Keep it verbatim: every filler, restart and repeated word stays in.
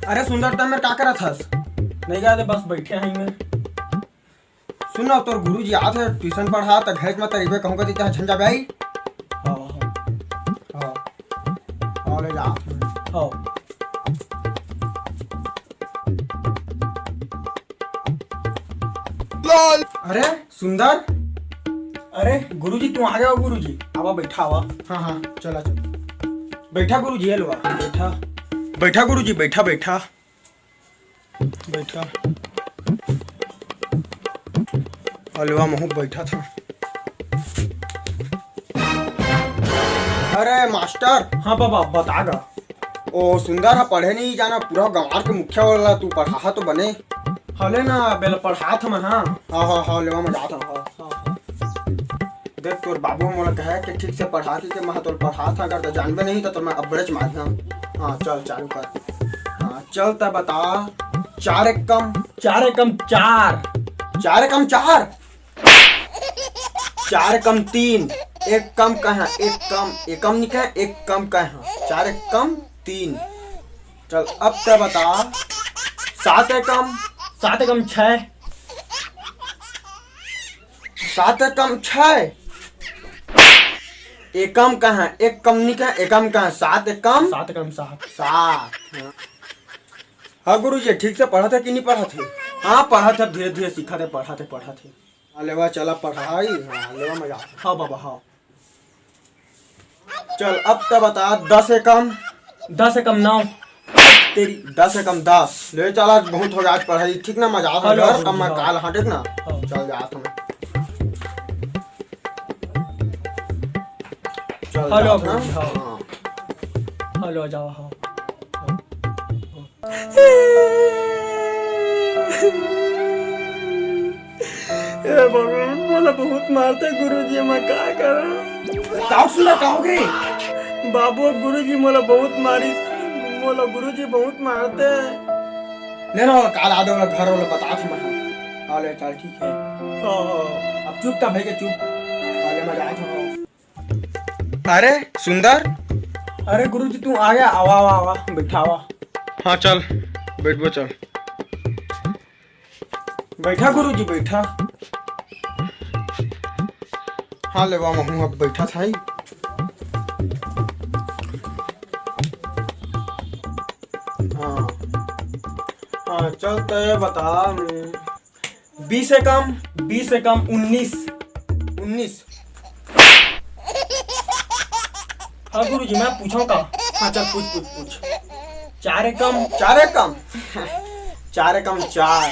अरे सुंदर, तैं मेर का करत हस? नहीं गा, बस बैठे हँव मैं। सुन ना, तोर गुरुजी आत हे ट्यूशन पढ़ा, त घर म तरीबे कहूँ कती तैं झन जाबे आई। हाँ, हाँ। हाँ। हाँ, ले जा। हाँ। अरे सुंदर, अरे गुरुजी, तू आ गया हो गुरुजी, आवा बैठा, आवा। हाँ, हाँ, चला, चला। बैठा गुरुजी, ये लो, बैठा। बैठा गुरुजी, बैठा, बैठा। बैठा। अलवा महू बैठा था। अरे मास्टर। हाँ बाबा, बता गा। ओ सुंदर ह पढ़े नहीं जाना, पूरा गंवार के मुखिया वाला तू पढ़ाहा तो बने। हले ना, बेला पढ़ात हँव, हाँ। हाँ, हाँ, हाँ, लेवा मैं जात हँव, हाँ। हाँ, हाँ। देख, तोर बाबू मोला कहे कि ठीक से पढ़ा, कि मैं तोला पढ़ात हँव, अगर तैं जानबे नहीं त तोला मैं अब्बड़ेच मारहूँ। हाँ, चल, चालू कर। हाँ, चल, तैं बता, चार एकम। चार एकम चार। चार एकम चार? चार एकम तीन। एक कम कहाँ, एक कम, एकम नहीं कहाँ, एक कम कहाँ। चार एकम तीन। चल, अब तैं बता, सात एकम। सात एकम छः। सात एकम छः। एकम कहाँ, एक कम नहीं कहाँ, एकम कहाँ, सात एकम। सात एकम सात। सात। हाँ। हाँ गुरुजी, ठीक से पढ़त हे कि नहीं पढ़त हे? हाँ, पढ़त हे, धीरे-धीरे सीखत हे, पढ़त हे, पढ़त हे। हाँ, लेवा चला पढ़ाई, हाँ, लेवा मजा। हाँ बाबा, हाँ। चल, अब तैं बता, दस एकम। दस एकम नौ। तेरी, दस एकम दस। ले चल, आज बहुत हो गया आज पढ़ाई, ठीक ना? मजा आ हाँ, घर, लो, अब मैं हाँ। काल, हाँ, ठीक ना? हाँ। चल जात हँव मैं। चल हेलो, जात हँव। हाँ। हाँ। हेलो, जाओ, हाँ। हे भगवान, मोला बहुत मारथे गुरुजी, मैं का करँव? का सुना, का हो गे? बाबू, गुरुजी मोला बहुत मारिस, मोला गुरुजी बहुत मारथे। ले ना, काल आ दे, ओला घर वाला बतात हँव मैं। हाँ, ले, चल, ठीक हे। हाँ, हाँ। अब चुप था भाई के, चुप। हाँ, ले, मैं जात हँव। अरे सुंदर। अरे गुरुजी, तू आ गया, आवा, आवा, आवा, बैठा, आवा। हाँ, चल, बैठबो, चल। बैठा गुरुजी, बैठा। हाँ, लेवा महू अब बैठा था ही। हाँ। हाँ, चल, तैं बता, बीस एकम, बीस एकम उन्नीस। उन्नीस। हाँ गुरुजी, मैं पूछूँ का? हाँ, चल, पूछ, पूछ, पूछ। चार एकम। चार एकम? चार एकम चार।